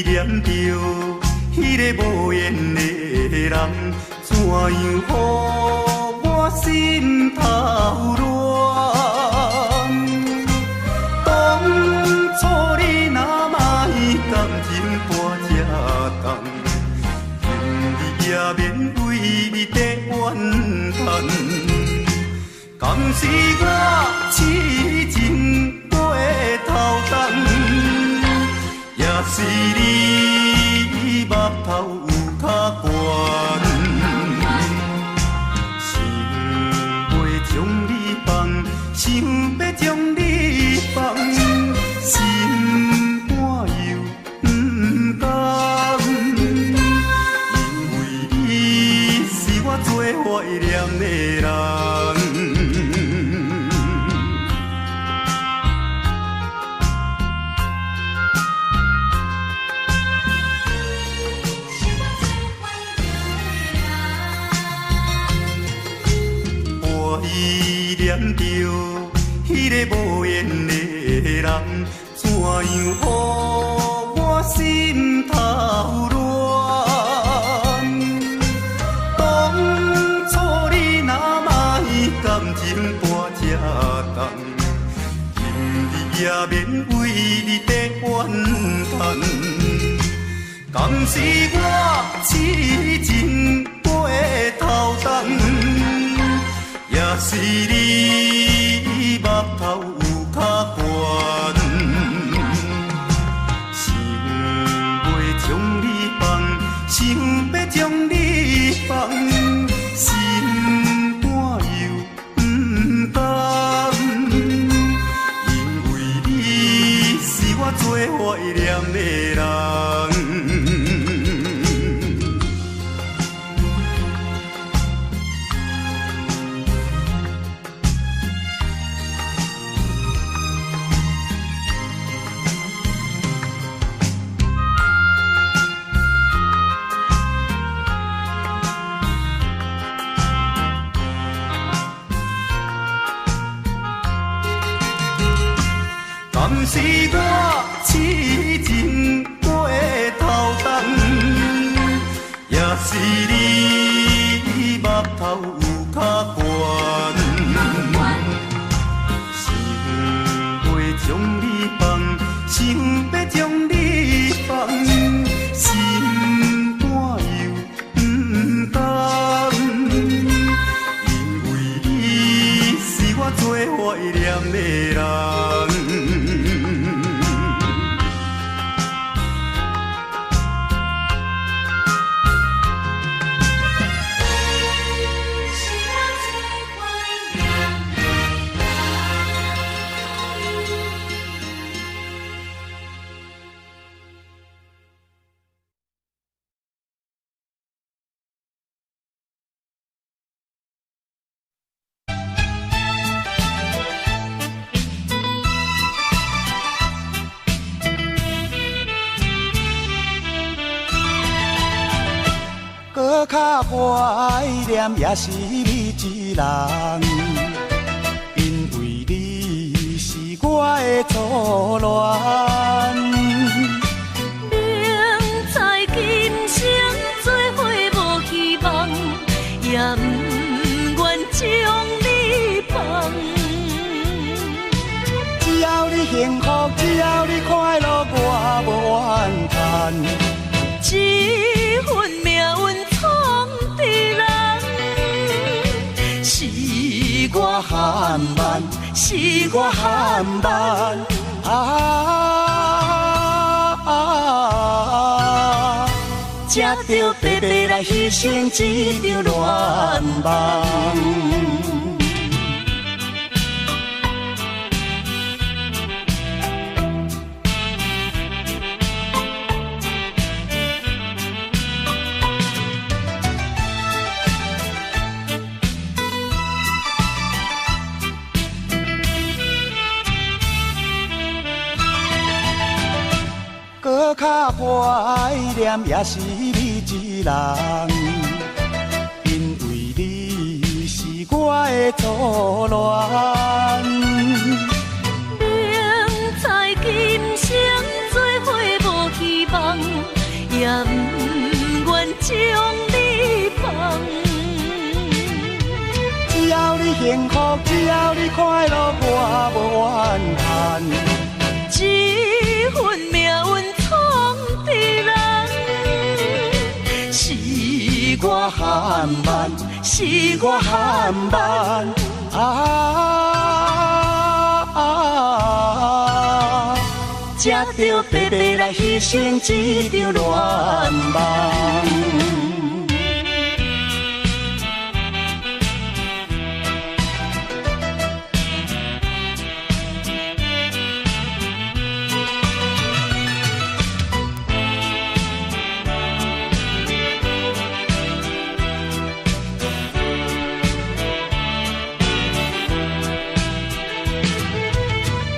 念著彼个無緣的人，怎樣予我心頭亂？當初你若莫感情搬這重，今日也免為你在怨嘆。敢是我痴情過頭重，也是你目頭有較懸。想欲將你放，想欲將你放，心肝又毋甘，因為你是我最懷念的人。懷念著彼个無緣的人，怎樣予我心頭亂？當初你若莫感情搬這重，今日也免為你在怨嘆。敢是我痴情過頭重，也是你目頭有較懸。想欲將你放，想欲將你放，心肝又毋甘，因為你是我最懷念的人。敢是我痴情過頭重，也是你目頭有較懸。想欲將你放，想欲將你放，心肝又毋甘，因為你是我最懷念的人。閣較懷念也是你一人，因為你是我的初戀。明知今生做伙無希望，也毋願將你放。只要你幸福，只要你快樂，我無怨嘆。這份命運創佇人，是我含萬，是我含萬啊！才著白白來犧牲這場戀夢。閣較懷念也是你一人，因為你是我的初戀。明知今生做伙無希望，毋願將你放。只要你幸福，只要你快樂，我無怨嘆。這份命運創治人，是我含萬，是我含萬啊！才著白白來犧牲這場戀夢。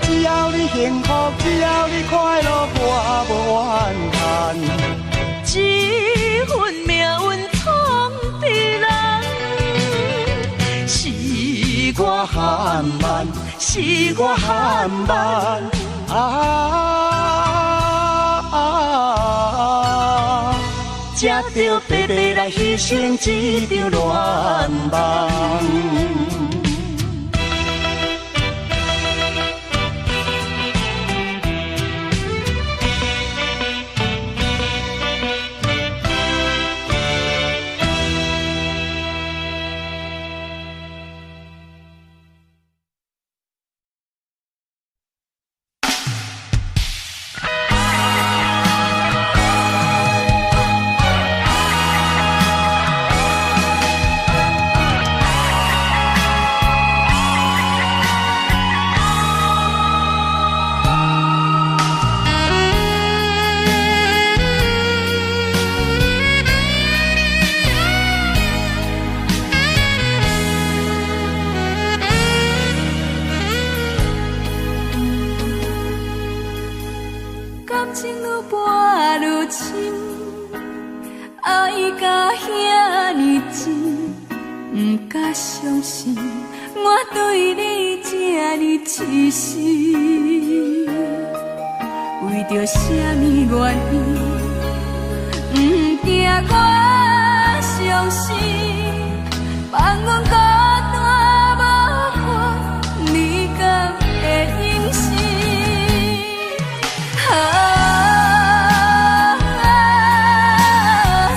只要你幸福，只要你快樂，我無怨嘆。這份命運創治人，是我含萬，是我含萬啊！才著白白來犧牲這場戀夢。感情愈跋愈深，愛甲遐爾真，毋敢相信我對你這呢癡心。為著啥物原因，毋驚我傷心，放阮孤單無伴，你敢會忍心？啊，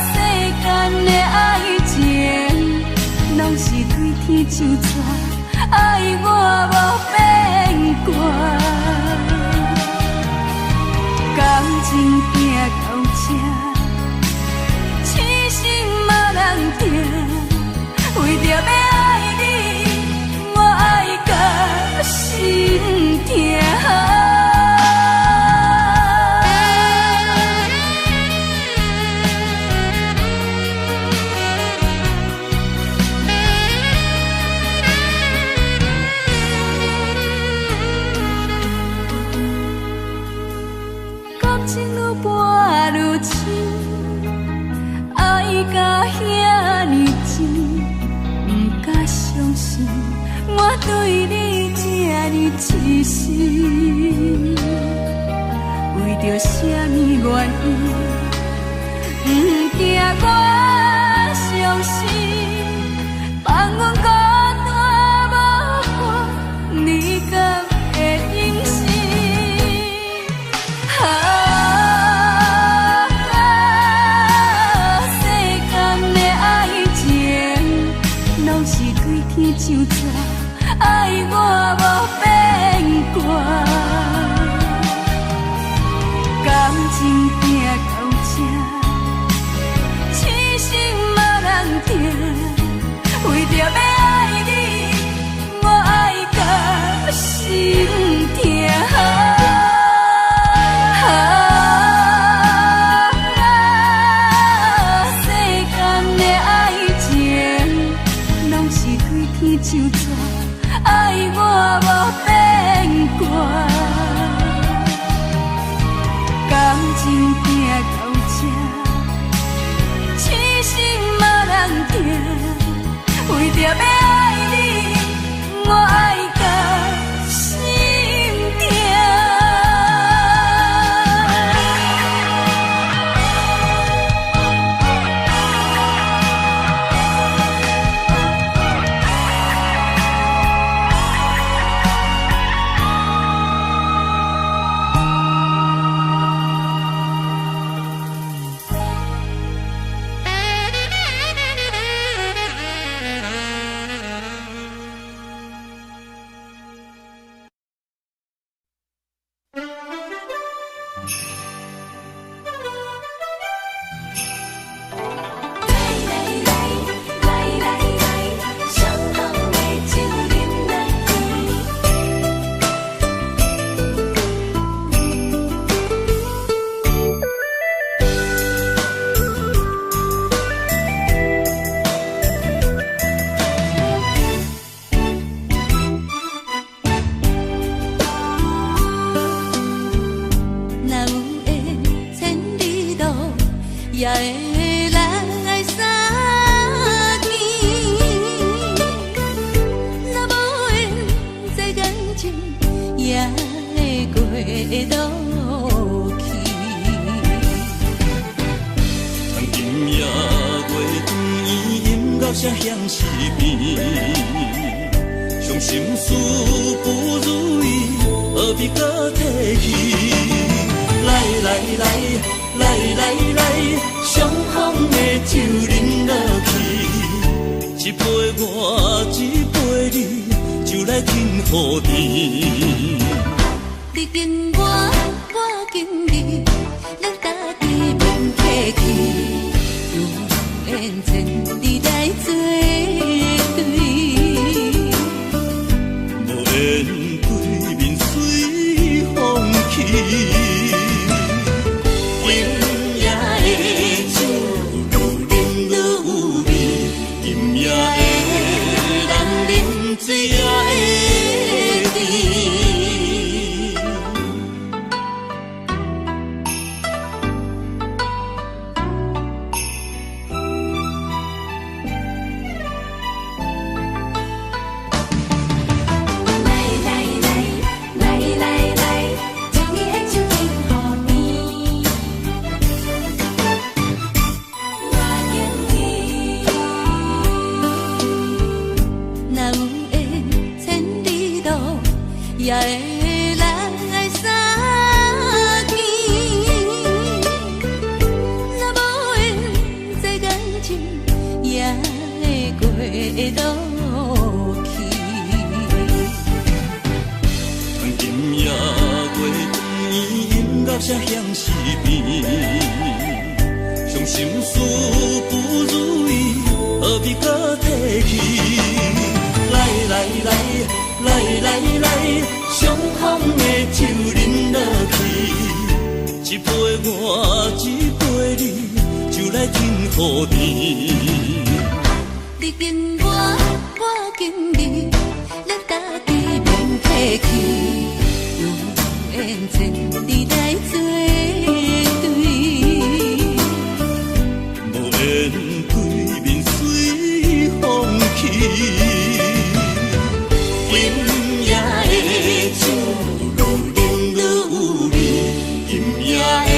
世間的愛情，攏是對天上紙，愛我無變卦。感情行到這，痴心嘛人疼，為著欲愛你，我愛甲心疼。感情愈跋愈深，愛甲遐爾真，毋敢相信我對你這呢癡心。為著啥物原因，毋驚我傷心，放阮孤單無伴，你敢會忍心？啊，世間的愛情，攏是對天上紙，愛我無變卦。感情行到這，痴心嘛人疼，為著欲愛你，我愛甲心疼。啊，世間的愛情，攏是對天上紙，愛我無變卦。感情行到這，痴心嘛人疼，為著欲愛你，我愛甲心疼。也會來相見。若無緣這感情也會過落去。窗今夜月圓，音樂聲響四边，伤心事不如意，何必阁提起？來來來來來來，傷風的酒啉落去，一杯我一杯你，酒來天予甜。你敬我，我敬你，咱家己免客氣，有緣千里來做對。無緣對面隨風去。今夜的酒愈啉愈有味，今夜的人啉醉也會甜。來來來來來來，將你的酒敬予甜。我敬你。若有緣千里路，也會來相見。若無緣這感情，也會過落去。窗今夜月圓，音樂聲響四邊，傷心事不如意，何必閣提起？來來來來來來，傷風的酒啉落去，一杯我一杯你，酒來天予甜。你敬我，我敬你，咱家己免客氣，有緣千里來做對。無緣對面隨風去。今夜的酒愈啉愈有味，今夜的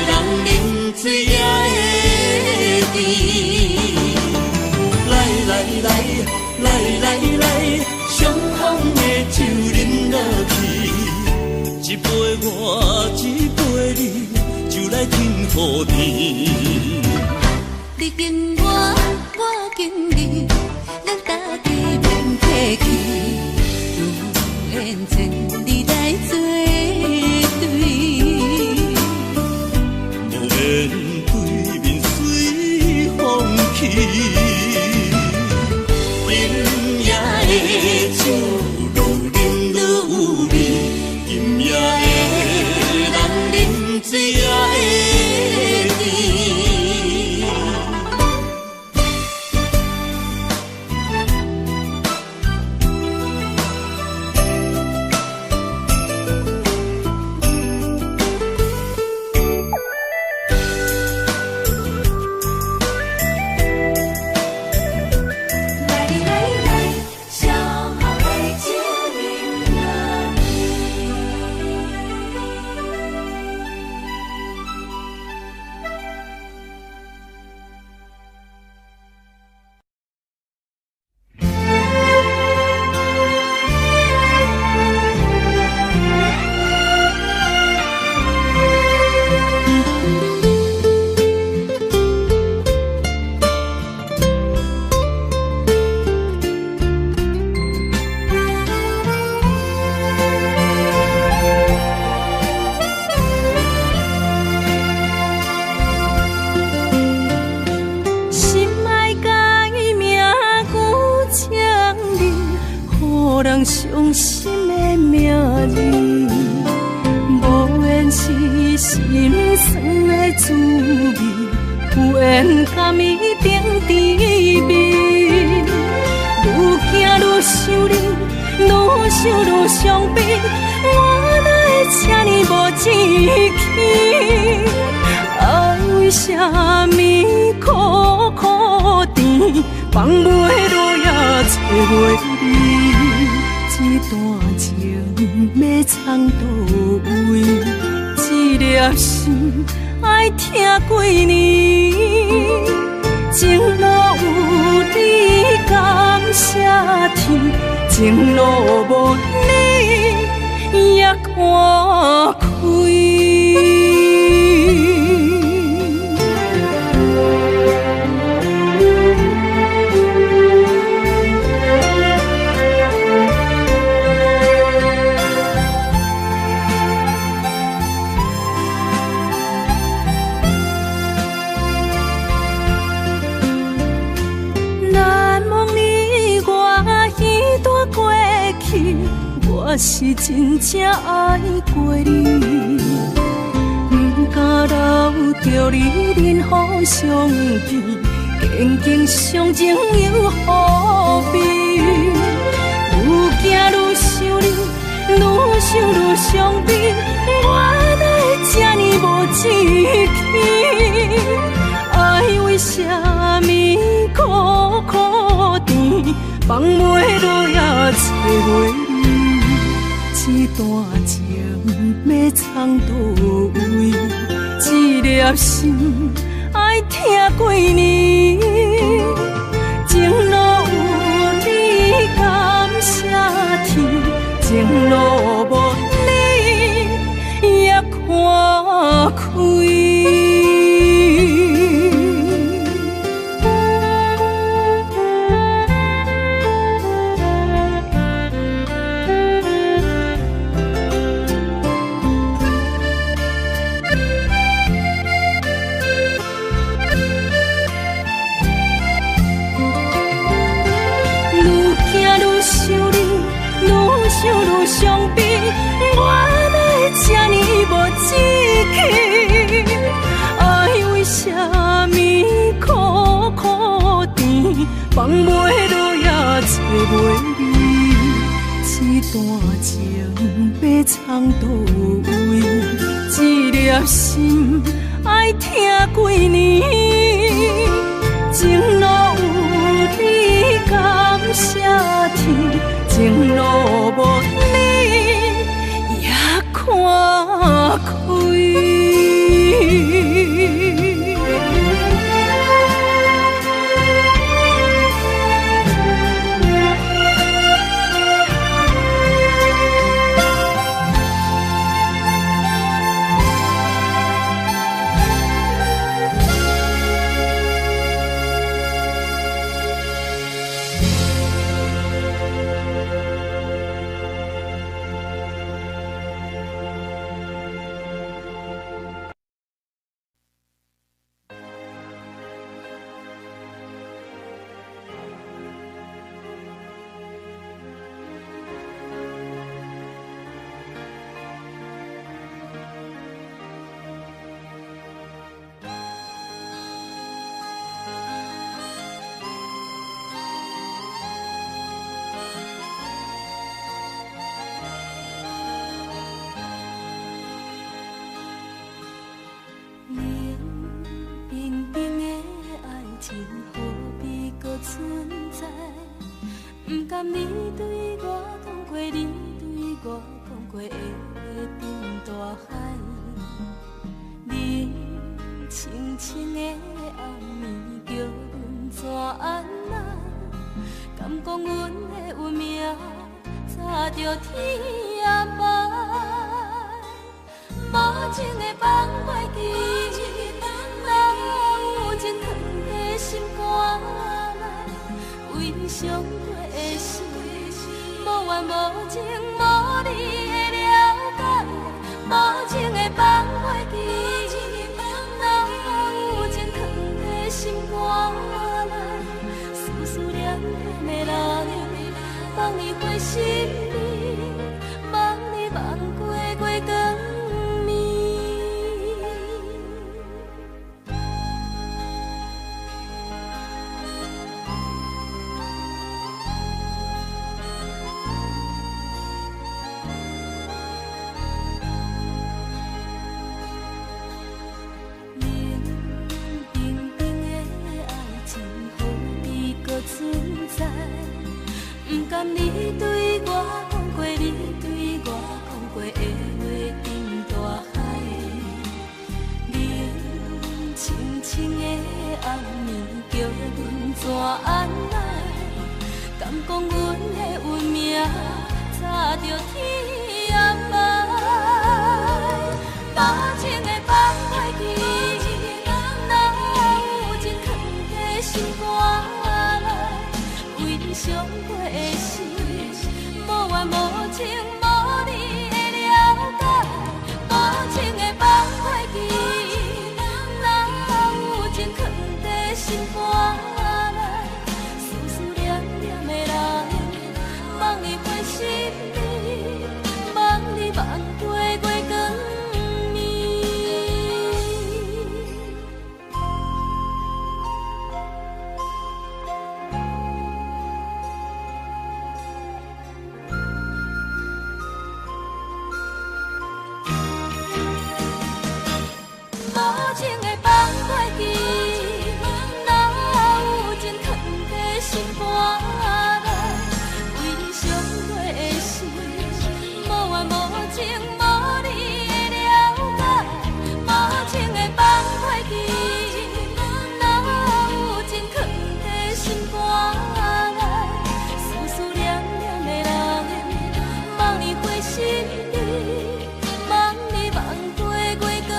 人啉醉也會甜。來來來來來來，傷風的酒啉落去，一杯我一杯你，酒來天予甜。你敬我，我敬你，咱家己免客氣，有緣千里來做對。無緣對面隨風去。今夜的酒愈啉愈有味，今夜的人啉醉也會甜。來來來，上好的酒啉落去。心愛改名舊情人，予人傷心的名字，無緣是心酸的滋味，有緣共伊定甜蜜。愈行愈想你，愈想愈傷悲，我哪會這呢無志氣？愛為啥放袂落也找袂你。这段情欲藏佗位？这粒心爱疼几年？情路有你感谢天，情路无你也看开。我是真正爱过你，不敢留著你忍予伤悲，坚强伤情又何必？愈行愈想你，愈想愈伤悲，我哪会这呢无志气？爱为啥物苦苦甜，放袂落也找袂你。这段情欲藏佗位？这粒心爱疼几年？情路有你感谢天，情路无你也看开。伤悲，我哪会这呢无志气？爱为啥物苦苦甜，放袂落也找袂你。这段情欲藏佗位？这粒心爱疼几年？情路有你感谢天，情路无你也看开。冷冰冰的愛情，何必閣存然你對我講過，你對我講過的話沉大海，冷清清的暗暝，叫阮怎按捺？敢講阮的運命早就天安排？無情的放袂記，哪有情囥在心肝內？為你傷過的心，無緣無情無你的了解。無情的放袂記，哪有情囥在心肝內？思思念念的人，望你回心里，望你望過月光暝。無情的放袂記，哪有情囥在心肝內？為你傷過的心，無緣無情無你的了解。無情的放袂記，哪有情囥在心肝內？思思念念的人，望你回心里，望你望過月光暝。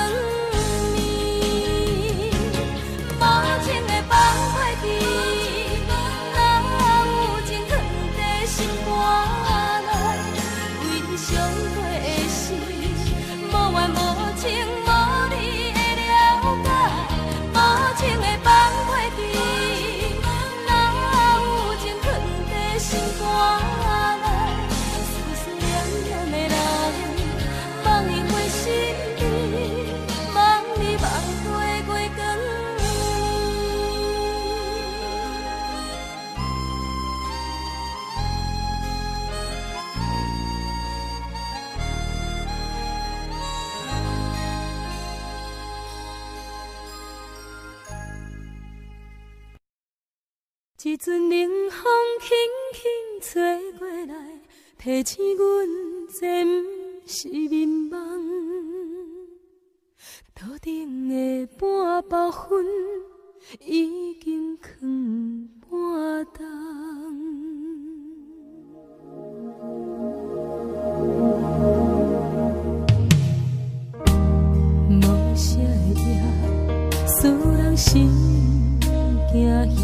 無情的放袂記，哪有情囥在心肝內？為你傷過的心，無緣無情無你的了解。無情的放袂記，哪有情囥在心肝內？思思念念的人，望你回心里，望你望過月光暝。一陣冷風輕輕吹過來，提醒阮這毋是眠夢。桌頂的半包雲已經囥半冬。無聲的夜，使人心驚嚇。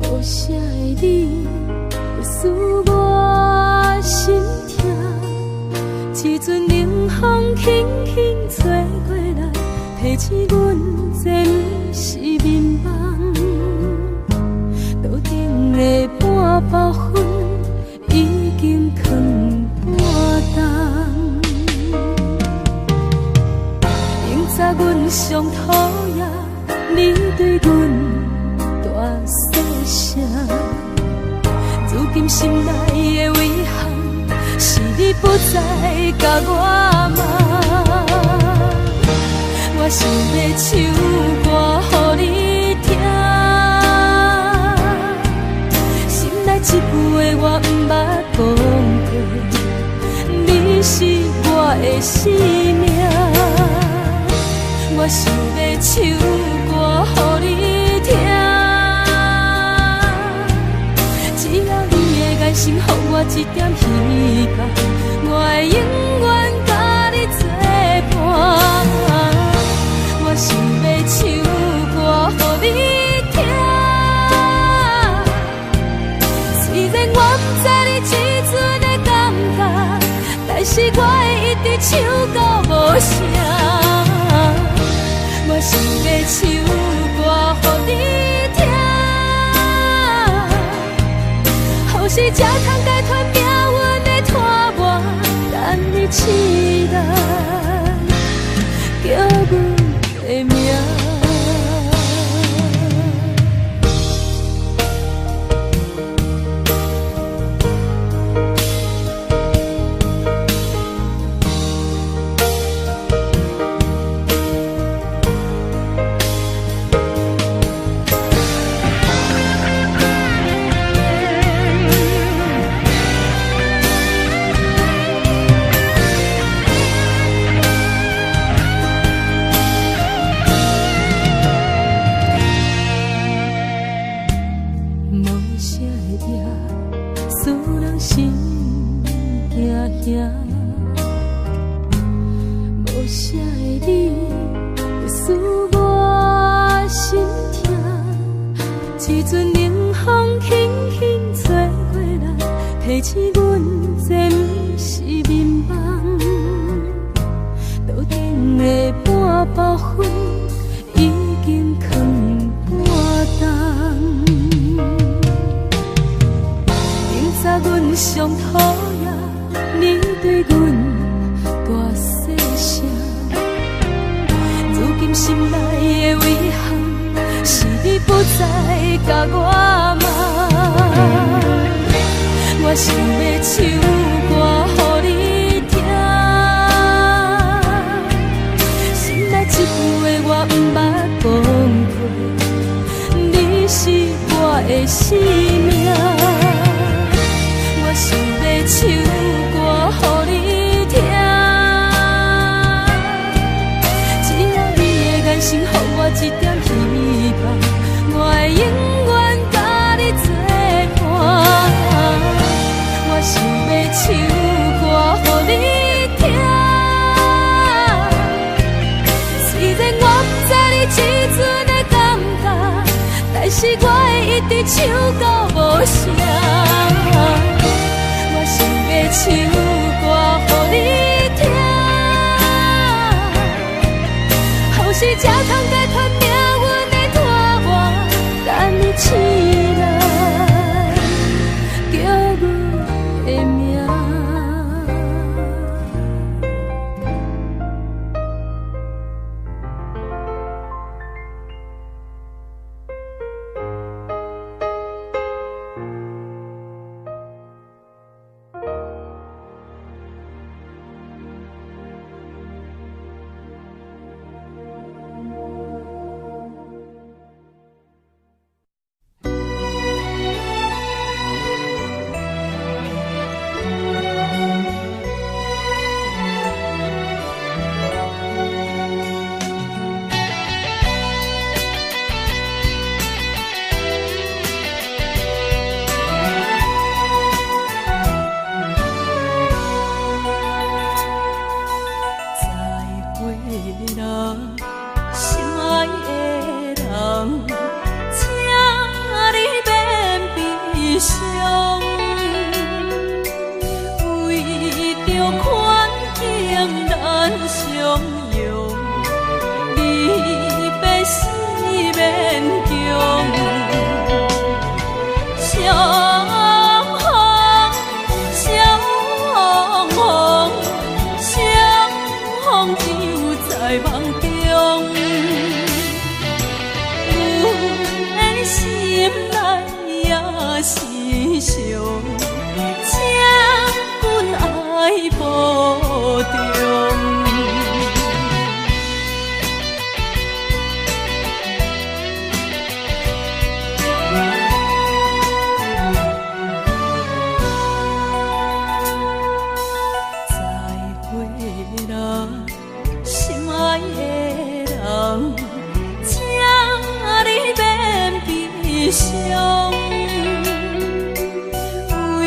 無聲的你，使我心痛。一陣冷風輕輕吹過來，提醒阮這毋是眠夢。桌頂的半包雲已經囥半冬。明早阮上討厭你對阮大細聲，如今心內的遺憾，是你不再共我骂。我想欲唱歌予你聽，心內這句話我毋捌講過，你是我的生命。我想欲唱歌予你聽，只要你的眼神予我一點希望，我會永遠佮你作伴。我想欲唱歌予你聽，雖然我不知你這陣的感覺，但是我會一直唱到無聲。我想欲唱歌予你聽，予是才通解脫命運的拖磨，等你一时阵冷风轻轻吹过来，提醒阮这毋是眠梦。桌顶的半包烟已经囥半冬。明早阮上讨厌你对阮大细声，如今心内的遗憾是你不再共我骂。我想欲唱歌予你听，心内这句话我毋捌讲过，你是我的生命。我想欲唱歌予你听，只要你的眼神予我一点希望，我会永远佮你作伴。我想欲唱歌予你听，虽然我不知你这阵的感觉，但是我会一直唱到无声。我想欲唱歌予你听，予时才通解脱命运的拖磨，等你醒来，叫阮的名。再会啦，心爱的人，请你免悲伤。为著环境咱相拥，离别是勉强。相逢，相逢，相逢就在梦中。阮的心内也是伤，请君爱保重。再会啦，心爱的人，请你免悲伤。为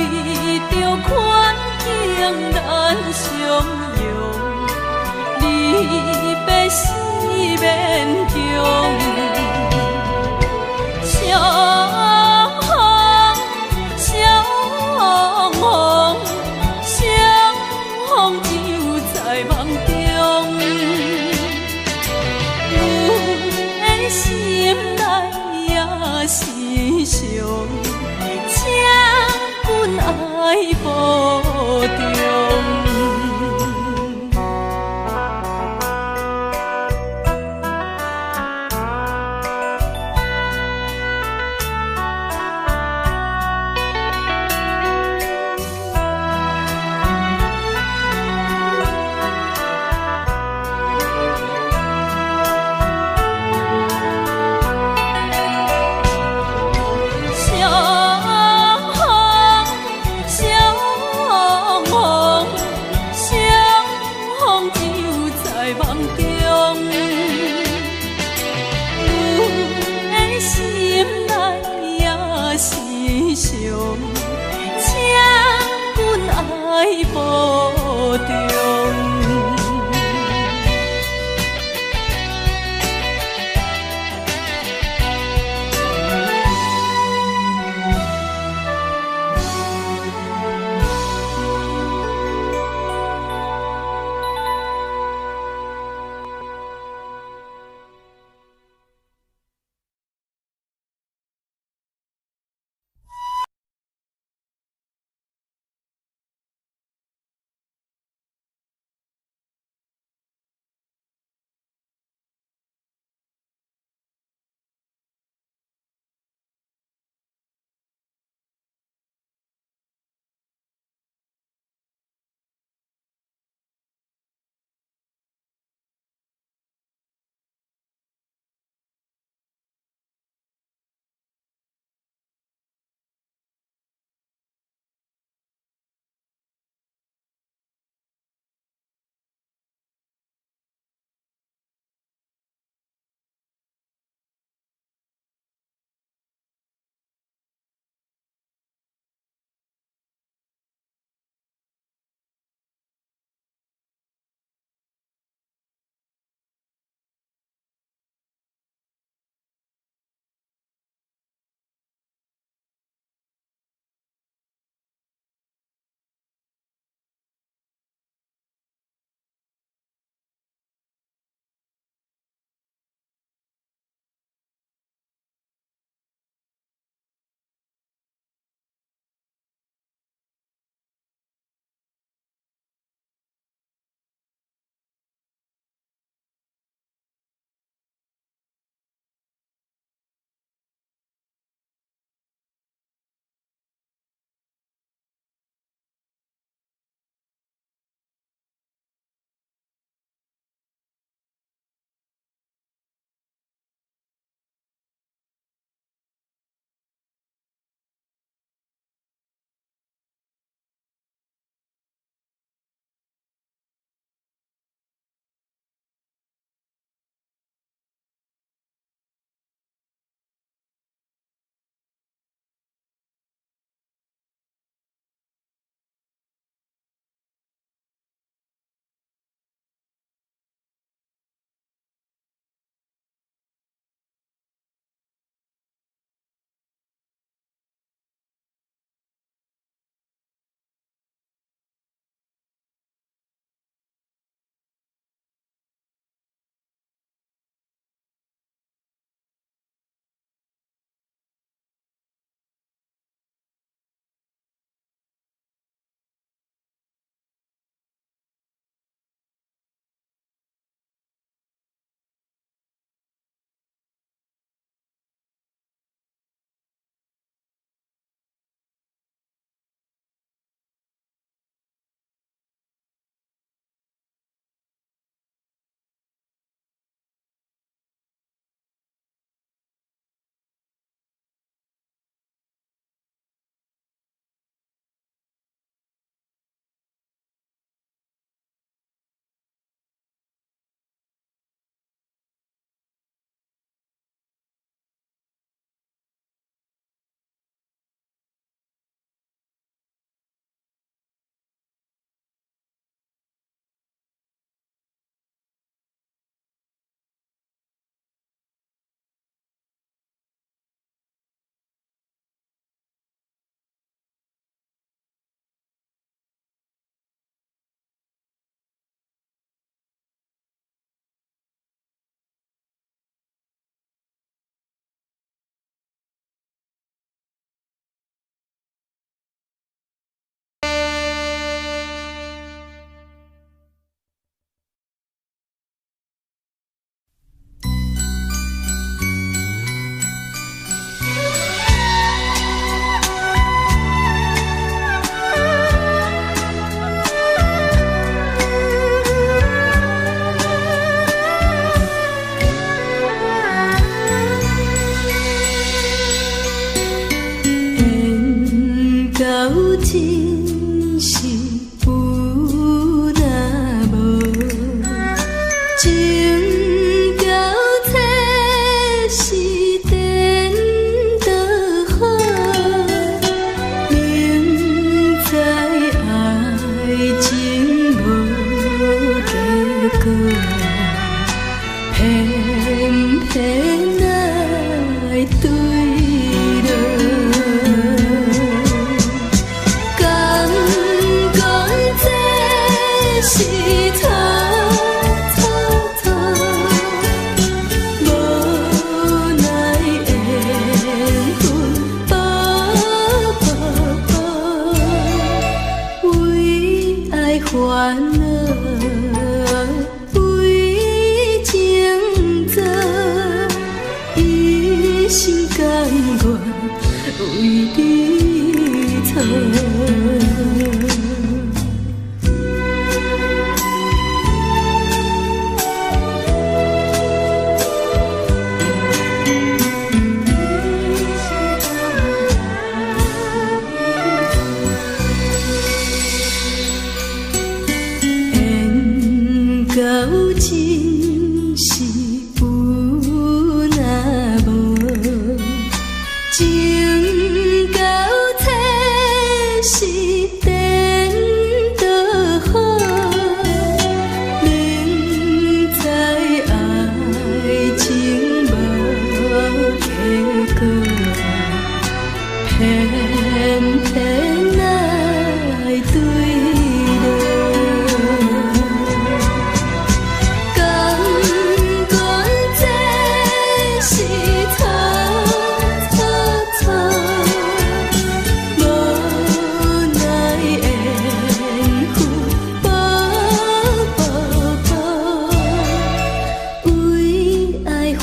著环境咱相拥，离别是勉强。相逢，相逢，相逢就在梦中。阮的心内也是伤，请君爱保重。相逢，相逢，相逢就在梦中。阮的心内也是伤，请君爱保重。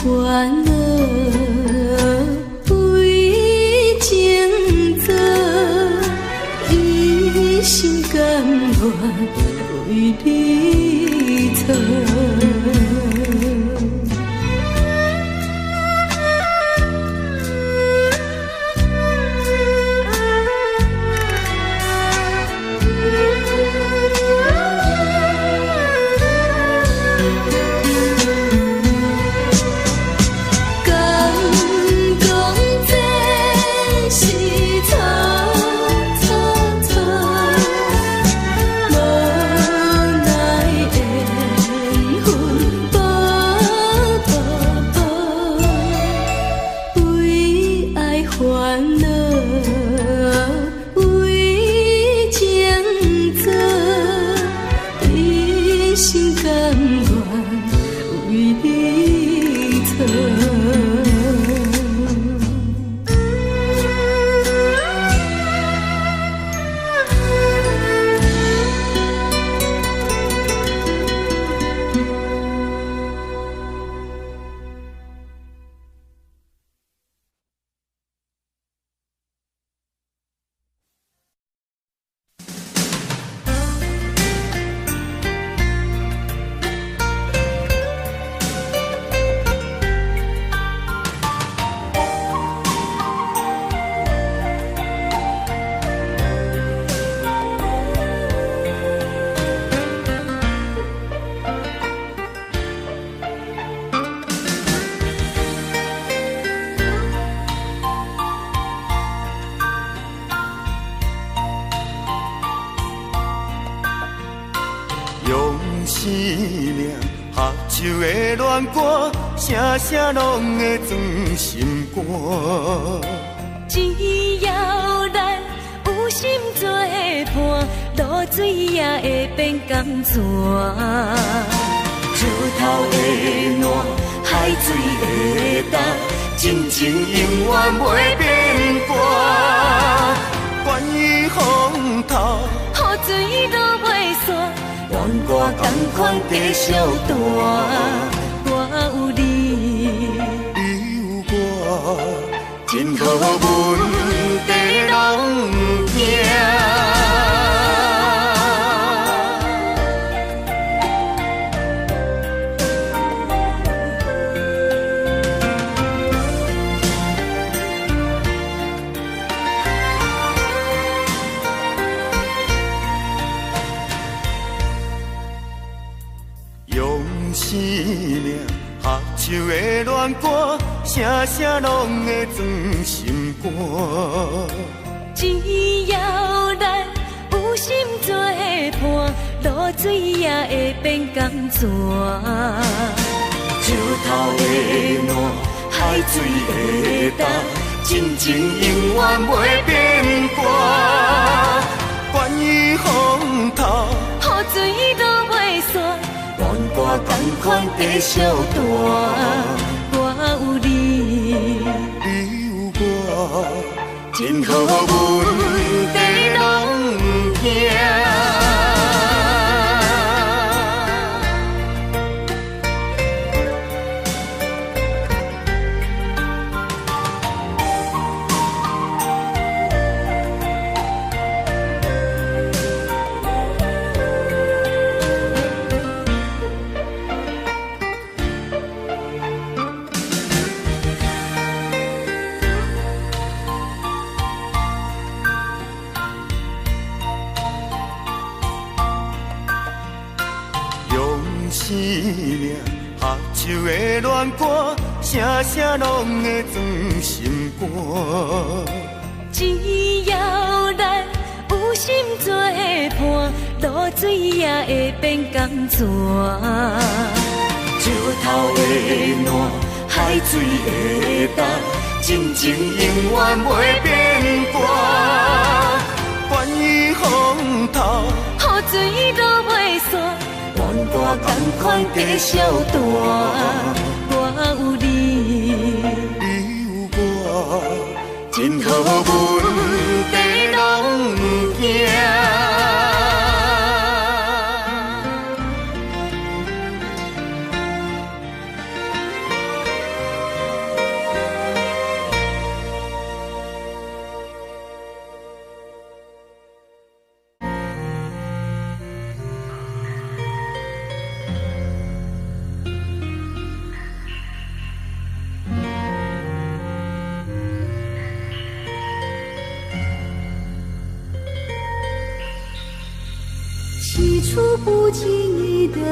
烦恼，为情做，一心甘愿为你错。声声拢会装心肝。只要咱有心作伴，露水也会变甘泉。石头会烂，海水会干，真情永远袂变卦。关于风头，雨水落袂散，恋歌同款继续弹。我有你，你有我，真好问题拢不惊。用生命合唱的恋歌，声声拢会装心肝。只要咱有心作伴，露水也会变甘泉。石头会烂，海水会干，真情永远袂变卦。关于风头，雨水落袂散，恋歌同款继续弹。我有你，你有我，真好问题拢不惊。生命合唱的恋歌，声声拢会装心肝。只要咱有心作伴，露水也会变甘泉。石头会烂，海水会干，真情永远袂变卦。关于风头，雨水落袂散，恋歌同款继续弹。我有你，你有我，真好问题拢不惊。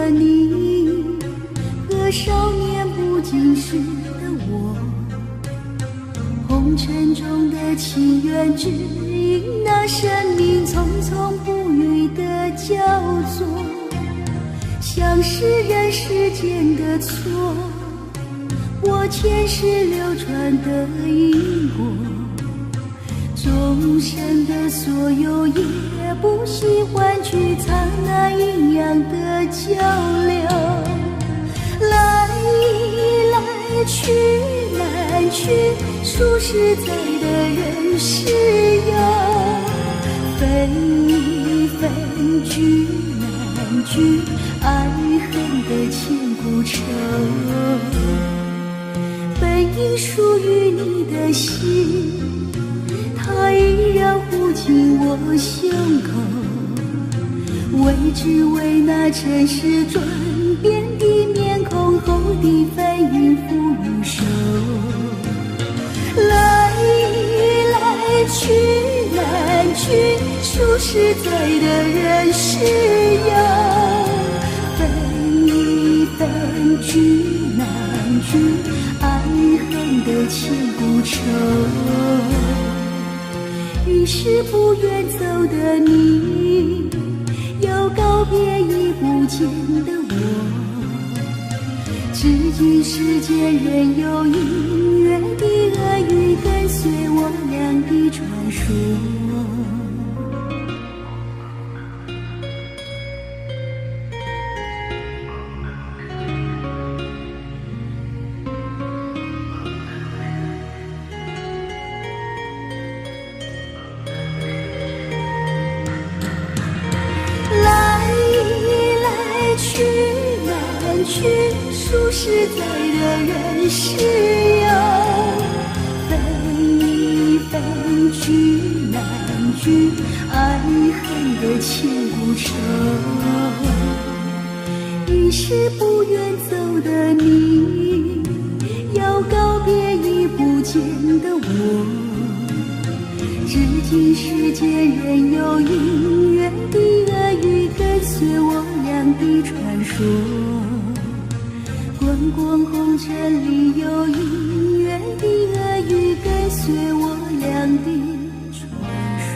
的你和少年不經事的我，紅塵中的情緣，只因那生命匆匆不語的交錯，像是人世間的錯，我前世流傳的因果，眾生的所有也不惜換取剎那陰陽的交流。來來去難去，數十載的人世遊，分一分聚難聚，愛恨的千古愁。本應屬於你的心，它依然護緊我胸口，為只為那塵世轉變的面孔後的翻雲覆雨手。來來去難去，數十載的人世遊，分一分聚難聚，愛恨的千古愁。於是不願走的你，要告別已不見的我。至今世間仍有隱約的惡語跟隨我倆的傳說。數十載的人世遊，分一分聚難聚，愛恨的千古愁。於是不願走的你，要告別已不見的我。至今世間仍有隱約的惡語跟隨我倆的傳說。滾滾紅塵裡有隱約的惡語跟隨我倆的傳說。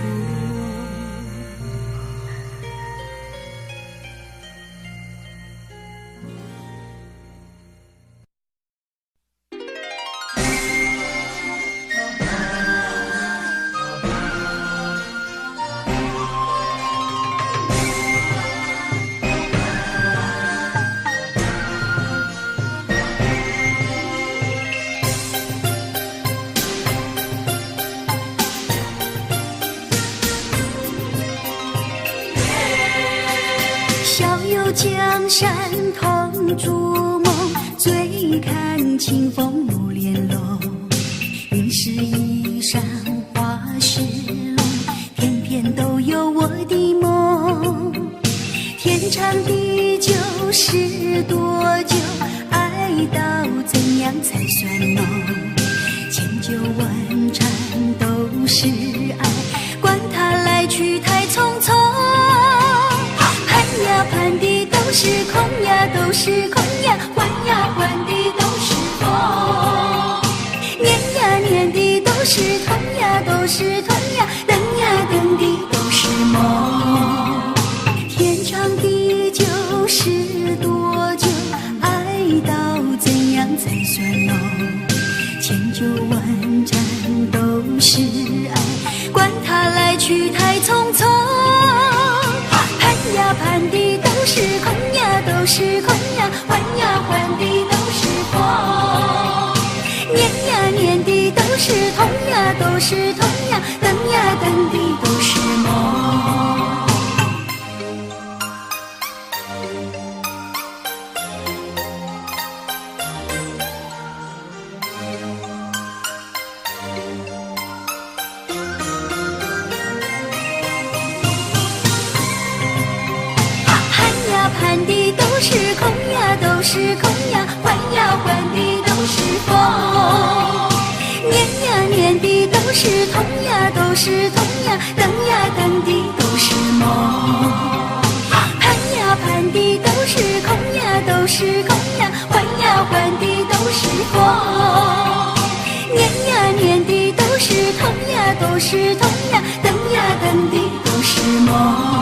江山同筑夢，醉看清風暮簾籠。雲是衣裳花是龍，偏偏都有我的夢。天長地久是多久？愛到怎樣才算濃？千糾萬纏都是愛，管它來去太匆匆。盼呀盼的都是空呀，都是空呀，換呀換的都是風。念呀念的都是痛呀，都是痛呀，等呀等的都是夢。天長地久是多久？愛到怎樣才算濃？千糾萬纏都是愛，管它來去太匆匆。盼呀盼的都是空呀，都是空呀，換呀換的都是風。念呀念的都是痛呀，都是痛呀，等呀等的都是夢。盼的都是空呀，都是空呀，換呀換的都是風。念呀念的都是痛呀，都是痛呀，等呀等的都是夢。盼呀盼的都是空都是空呀，幻呀幻的都是风，念呀念的都是痛呀，都是痛呀，等呀等的都是梦。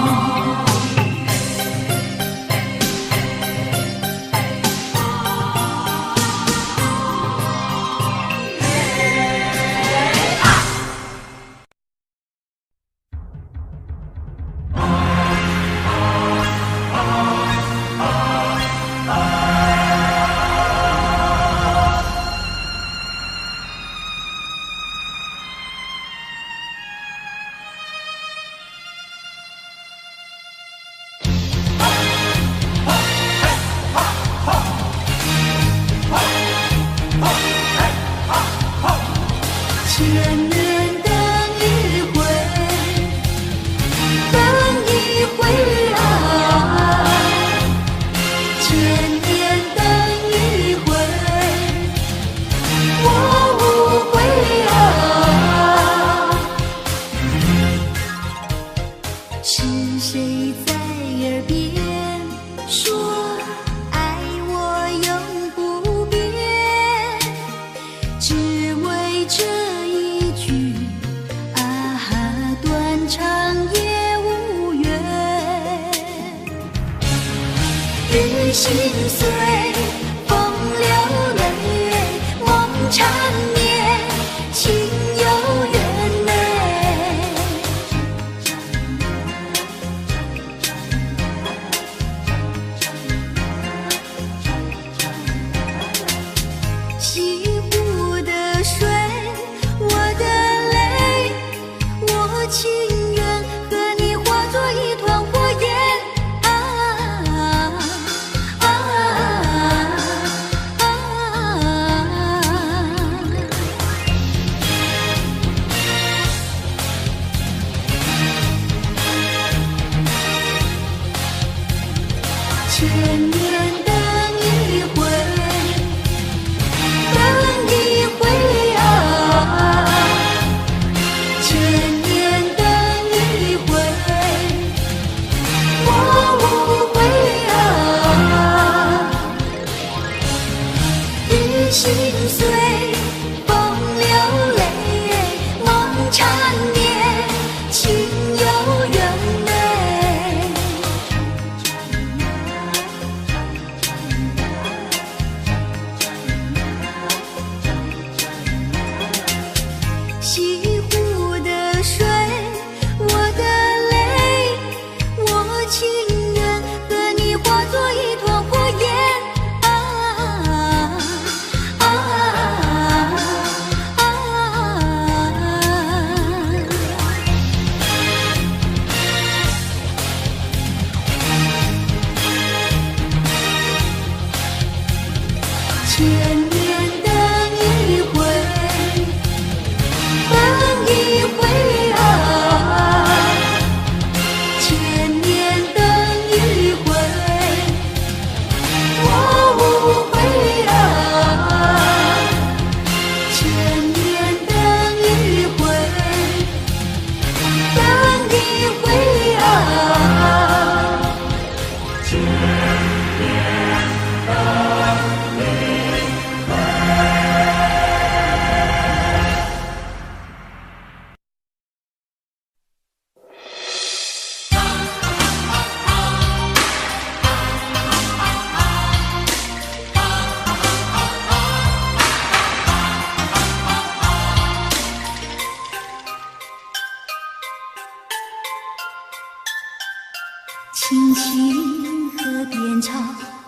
青青河边草，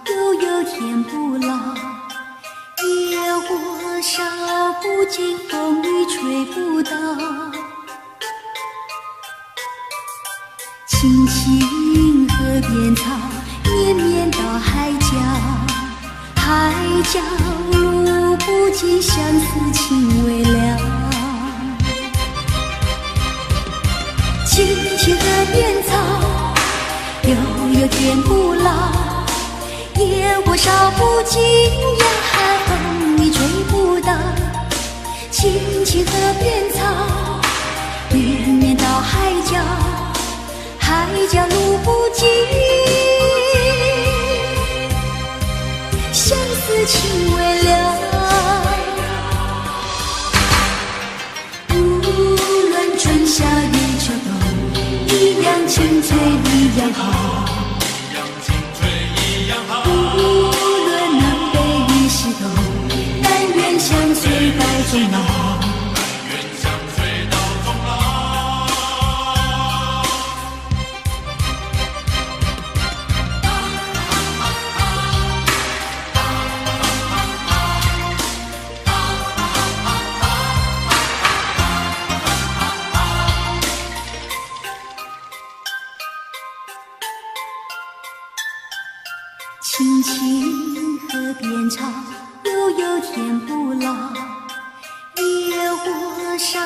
悠悠天不老。野火烧不尽，风雨吹不倒。青青河边草，绵绵到海角。海角路不尽，相思情未了。青青河边草，悠悠天不老。野火烧不尽呀，风雨吹不倒。青青河边草，绵绵到海角，海角路不尽，未了。无论春夏与秋冬，一样青翠一样好。无论南北与西东，但愿相随到终老。青青河边草，悠悠天不老。野火烧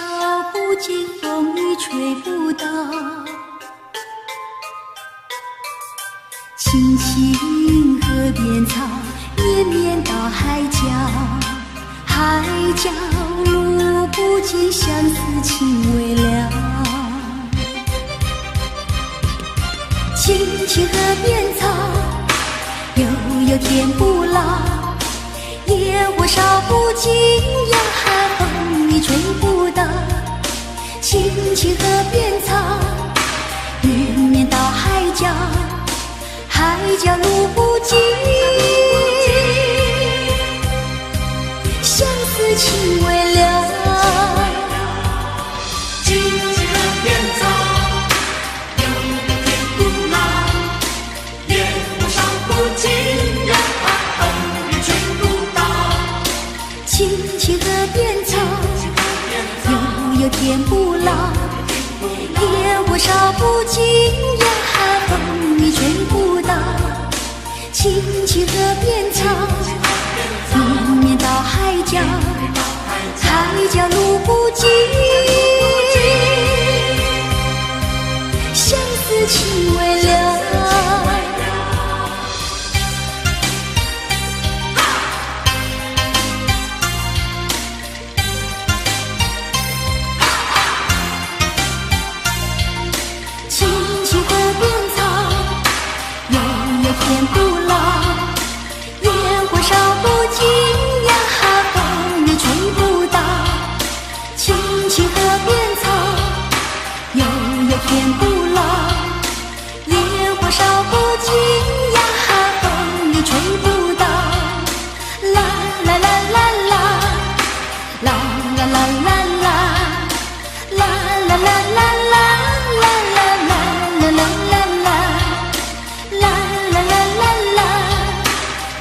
不尽，风雨吹不倒。青青河边草，绵绵到海角。海角路不尽，相思情未了。青青河边草，悠悠天不老。野火烧不尽呀，风雨吹不倒。青青河边草，绵绵到海角，海角路不尽，相思情未了。青青河边草，悠悠天不老。野火烧不尽呀，风雨吹不倒。青青河边草，悠悠天不老。野火烧不尽呀，风雨吹不倒。青青河边草，绵绵到海角，海角路不尽，相思情未了。青青河边草，悠悠天不老。野火烧不尽呀，风雨吹不倒。青青河边草，悠悠天不老。野火烧不尽呀，风雨吹不倒。啦啦啦啦啦，啦啦啦啦啦，啦啦啦啦啦，啦啦啦啦啦啦啦，啦啦啦啦啦，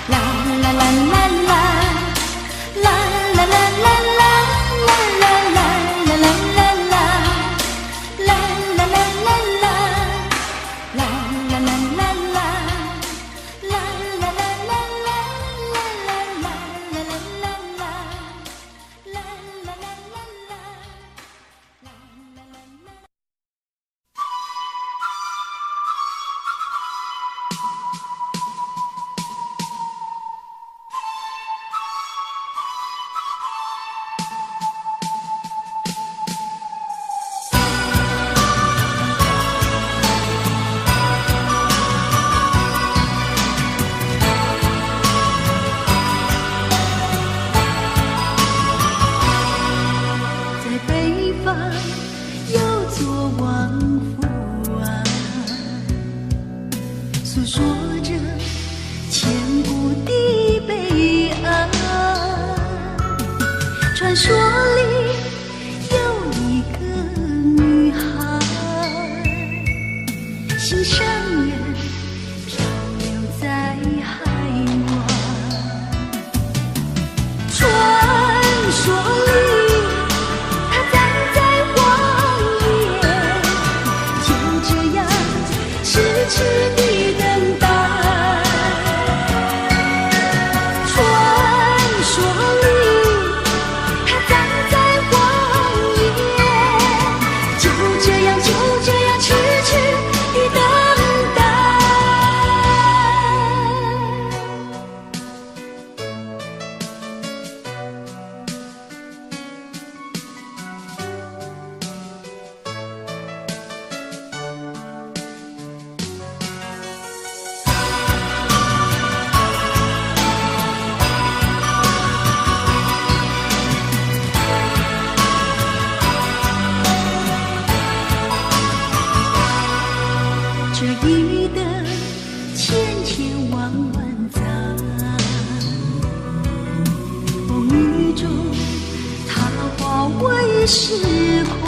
啦啦啦啦啦，啦啦啦啦啦，啦啦啦啦啦啦，啦啦啦啦啦，啦啦啦啦啦，啦啦啦啦啦，啦啦啦啦啦，啦啦啦啦啦，啦啦啦啦。在北方有座王府啊，诉说着千古的悲哀。传说里有一个女孩，心上人漂流在海外。传说里，她站在荒野，就这样痴痴地等待。传说里，她站时光。